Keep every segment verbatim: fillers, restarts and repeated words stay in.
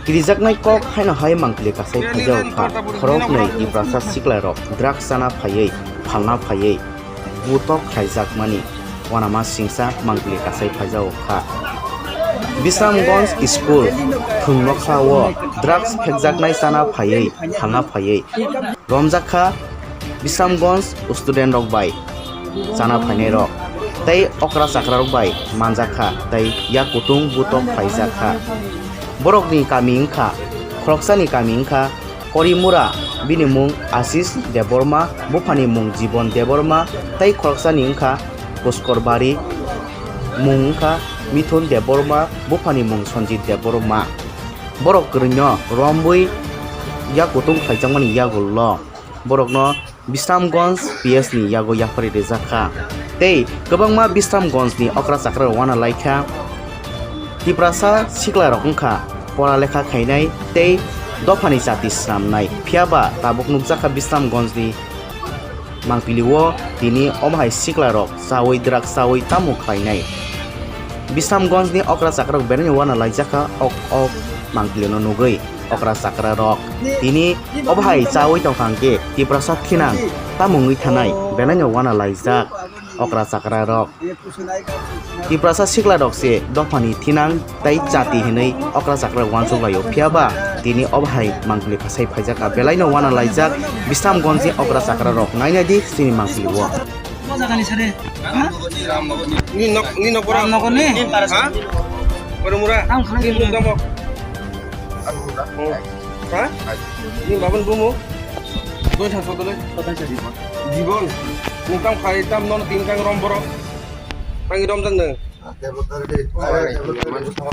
Kirijaknai kok haino hai mangpili kasai phaijao kha, khoroknwi Tiprasa siklarok drugs chana phaiwi, phalna phaiwi, butok khlaijakmani uanama singsa mangpili kasai phaijao kha. Bisramganj school thwngnokhao drugs phekjaknai chana phaiwi, phalna phaiwi romjak kha. Bisramganj student rok bai chana phainai rok tei okra chakra rok bai manjak kha tei yak kutung butok khlaijak kha. Borokni kami wngkha, khoroksani kami wngkha Korimura, bini mung Ashish Debbarma, buphani mung Jibon Debbarma, tei khoroksani wngkha Pushkor Bari, mung wngkha Mithun Debbarma, buphani mung Sanjit Debbarma. Borok kwrwino romwi yak kutung khlaijakmani yagulo borokno Bisramganj P S ni yago yapharwi rijak kha. Tei kwbangma Bisramganj ni okra chakra rok uana lai kha. Tiprasa sikla rok wngkha pora lekha khainai tei dophani chati swnamnai. Phiya ba tabuk nukjak kha Bisramganj ni mangpili o tini omo hai sikla rok chawi drugs chawi tamo khlainai. Bisramganj ni okra chakra rok belai no uana laijak kha ok ok mangpili no nugwi. Okra chakra rok tini obo hai chawi tongkha hwnkhe Tiprasa thinang tamo wngwi thanai belai no uana laijak okra chakra rok. Tiprasa sikla rok se dophani thinang tei chati hinwi okra chakra rok uansuk laio, phiya ba tini obo hai mangpili kasai phaijak kha belai no uana laijak Bisramganj ni okra chakra rok. Nainai di chini mangpili o. Ni nok, ni nok pura. Ram nok ni? Ha? Pura mura. Ang khana ni. Ni mung tamo. Ha? Ni babun bumu. Doi thang soto doi. Jibon. Ni tam khai tam non tin kang rom borok. Tangi rom jang nang.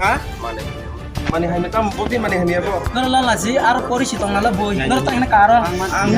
Ha? Mane hai tam boti mane hai abo. Nor lala si ar pori si tong nala boi. Nor tang na karo. Ang.